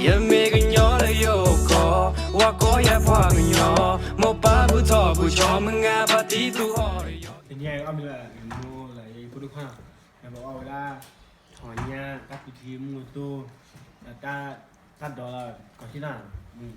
ယမ့ၢ်ကညီလၢယအိၣ်ကီၢ်, ဝၤကိးယၤပှၤကညီ, မိၢ်ပၢ်ဘူၣ်ထီၣ်ဘူၣ်ကီၤ, မုၢ်ဂၤဖါတံၢ်သူၣ်ဟီၣ်ဒီးယီၤ. တနံၤအံၤအီၣ်မ့ၤလၢ ယမိၢ်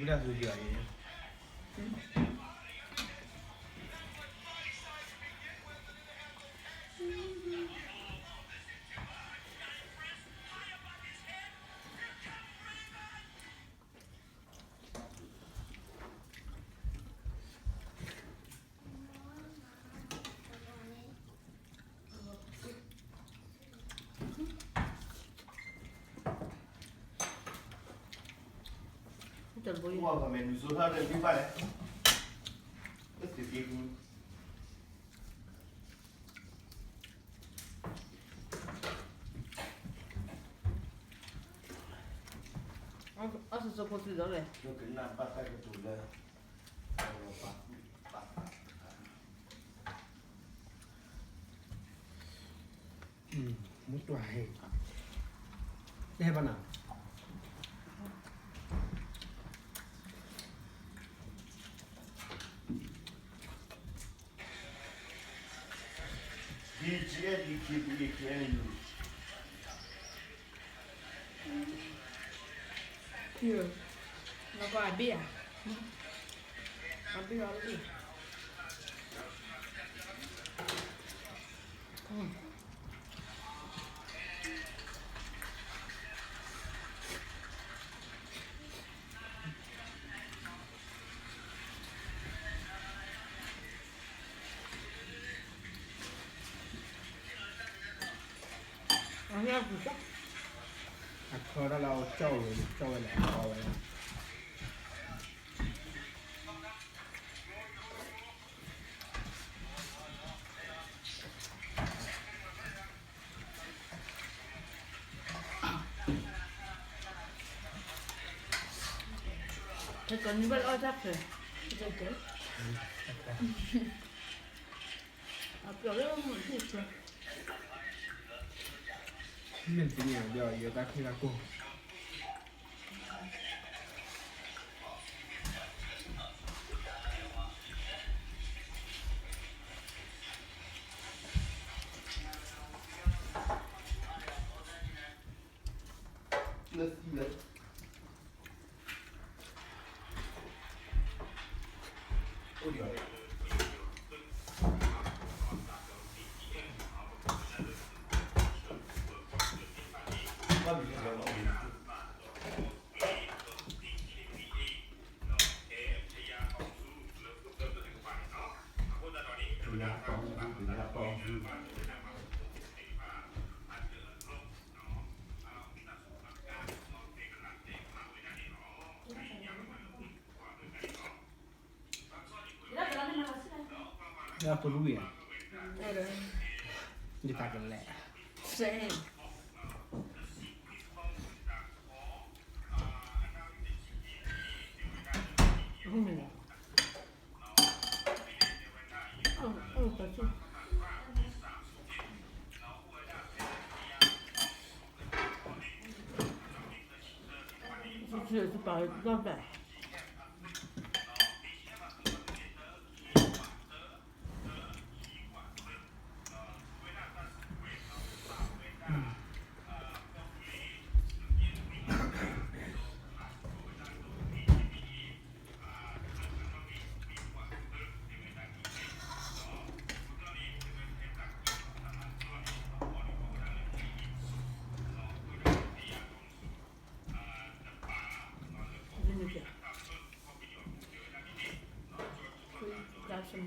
လၢယဖိဒိၣ်ခွါ, ပအီၣ်ဝဲဒၣ် ထီၣ်ညါ တၢ်ကူထံမူအသိ, တၢ်ဒိးလီၤ ကီၢ်ဆံတၢ်, ခီၣ်သၣ်, အီၣ်ကီၢ်မ့ၢ် မူတွၤဟဲ, ဟဲဘၣ်နၤ နကွၢ်အဘ့ၣ်ဧါ, အဘ့ၣ်အီၤလံ. အခီဒၣ်လၢအကၠီၣ်ဝဲ, ကၠီၣ်ဝဲလဲၣ်, အခီဝဲဒၣ်. တကနံၤဘၣ်လၢအီၣ်တၢ်ဖျဲး, အပျီၢ်လၢမုၢ်ဆ့ၣ်ဆ့, မ့ၢ်တနံၤအံၤ ယတၢ်ခံလၢကိၢ် လၢပရူဝံၤ, ယတၢ်ကလဲၣ်,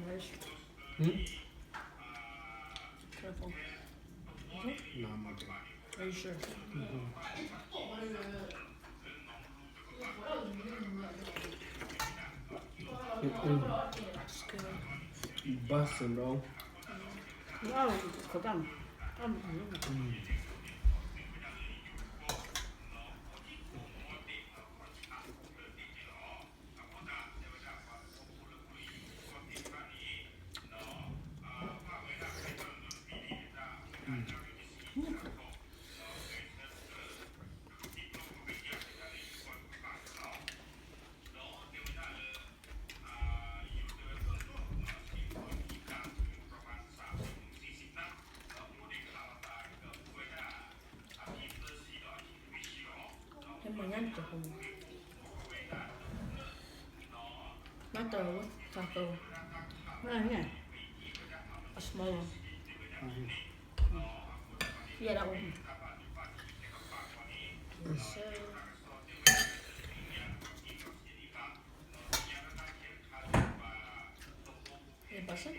Hmm? Careful. No, I'm okay. Are you sure? Mm-hmm. Mm-mm. It's good. Busting, bro. No, it's good. Mm. Hê mă nhá tơ hô. Má tơ wê, tơ tô. Má nhá. A small one. Yeah, that one. Yes, sir. Hê pasa?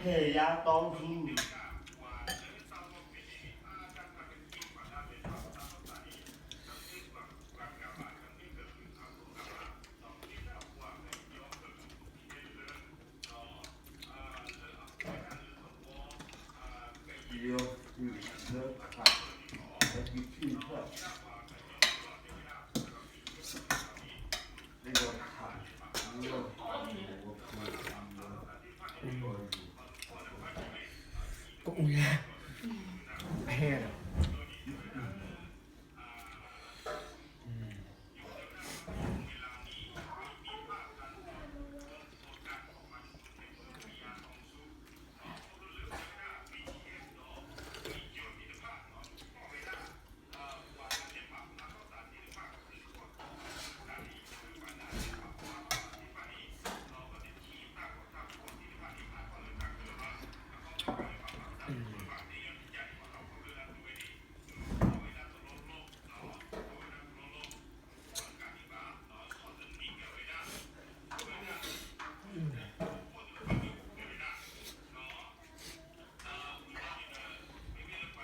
Hê yá tóm sú. K'u, hê.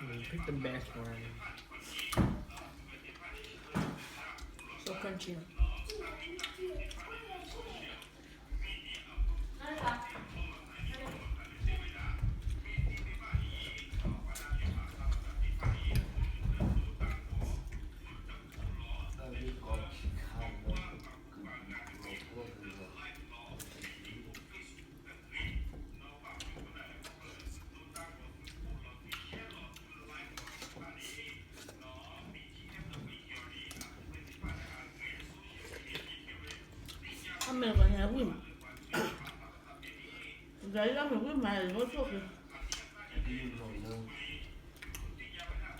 Mm, pick the best one. So crunchy. Ame k'o nyɛ wí mɛ. Dɔ yí lɔ mɛ wí mɛ lɔ tó kì.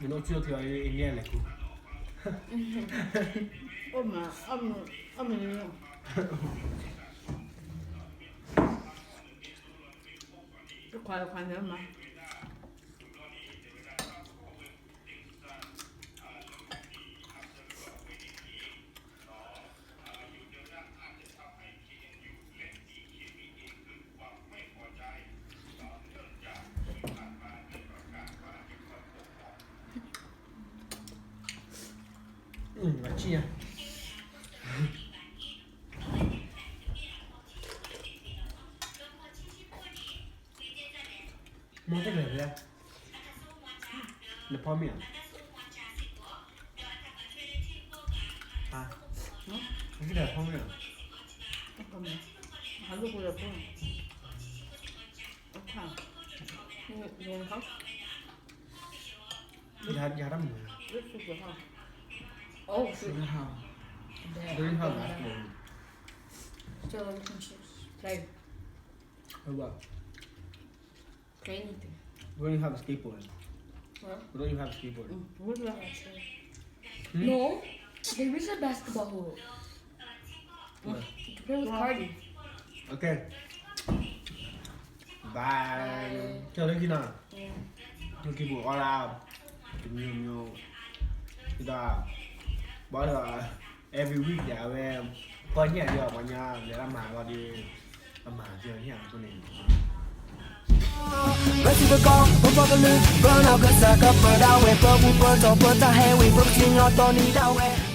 Yɛ lɔ tó kì ɔ yɛ lɛ kú. Ó mɛ, ó mɛ, ó mɛ. Í kɔa, í kɔa nyɛ mɛ.မ့ၢ်တလဲၤလဲၣ်, နဖီမ့ၢ်ဧါ, ဟါ, နကလဲၤဖီမ့ၢ်ဧါ, ဟါ, ယၤတၢ်မုာ်, This is the house. Oh, shoot. Don't have, don't have basketball. Still looking chips. Play. Oh, what? Play anything. We don't even have a skateboard. What? We don't even have a skateboard. Mm, we don't have a skateboard. Hmm? No, there is a basketball hoop. Where? You can play with Cardi. Okay. Bye. Bye. Tell her, you know. Yeah. Thank you for all our မျိုးမျိုး ဒီး ဘာလို့ every week ဒီး အဝဲ ပှၤညၣ်ဒီး ပှၤညၣ် လဲၤအမၤလီၤဒီး အမၤဒီး ညၣ် အဃိန့ၣ် ပစံးသကိး ပပှၤကလုာ် ပနီၢ်ကစၢ်ကပၢဒၣ်ဝဲ ပဘူၣ်ပတီၢ် ပတၢ်ဟဲဝံၤ ပကစံၣ်ညီၣ်တီၢ်န့ၢ်ဒၣ်ဝဲ